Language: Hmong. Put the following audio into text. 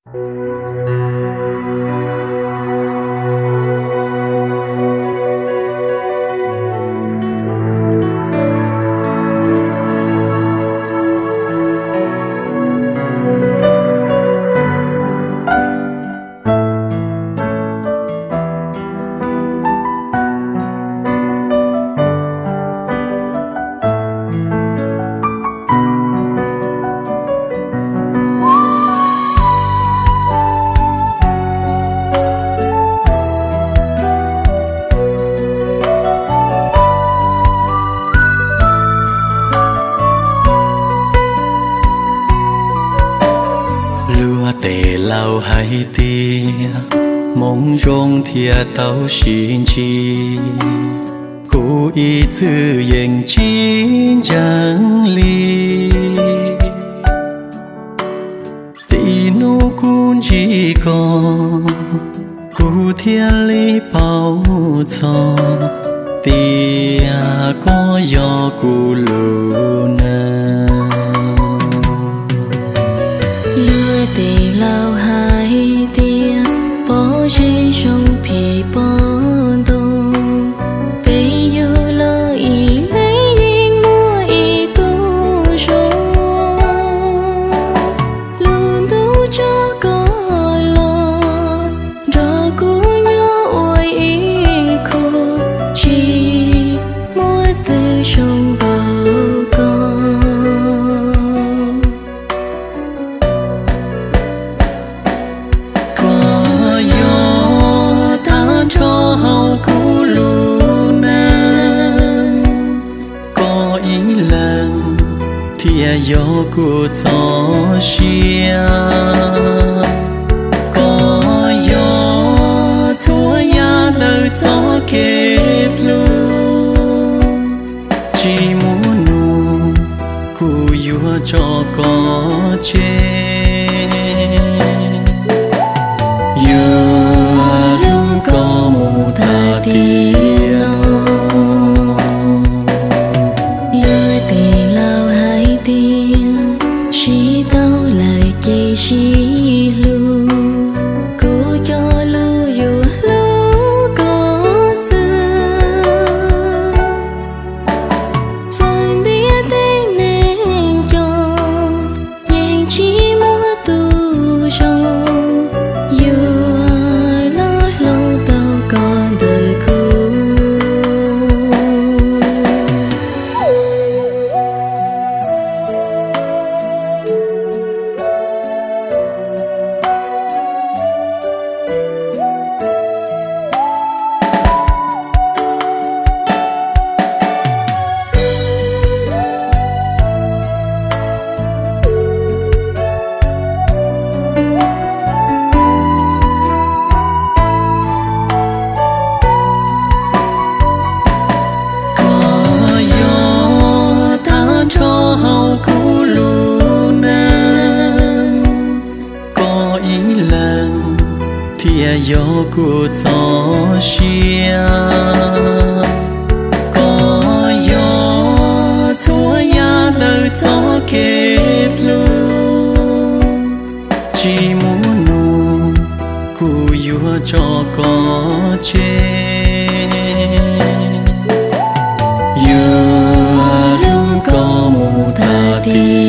Luag tes laus hais tias hmoov zoo thiaj tau sib ntsib, kuv ib txwm yeej tsis ntseeg li. Txij hnub kuv ntsib koj, kuv thiaj li paub txog tias koj yog kuv lub neej. Luag tes laus hais tias pob zeb zoo phim pom ntoo, peb yug los ib leeg yeej muaj ib tug zoo. Lub ntuj tso koj los nrog kuv nyob ua ib khub, tsis muaj twg zoo npaum koj. Koj yog tag nrho hauv kuv lub neej, koj ib leeg thiaj yog kuv txoj sia. Koj yog txhua yam ntawm txoj kev hlub, tsis muaj nus kuv yuav tso koj tseg. Yuav hlub koj mus tas tiam no. Luag tes laus hais tias sib tau lawm ces sib hlub, kuv cog lus yuav hlub koj xwb. Txawm ntiaj teb neeg coob, yeej tsis muaj tus zoo yuav los hloov tau koj ntawm kuv. Koj yog tag nrho hauv kuv lub neej, koj ib leeg thiaj yog kuv txoj sia. Koj yog txhua yam ntawm txoj kev hlub, tsis muaj nus kuv yuav tso koj tseg. Yuav hlub koj mus tas tiam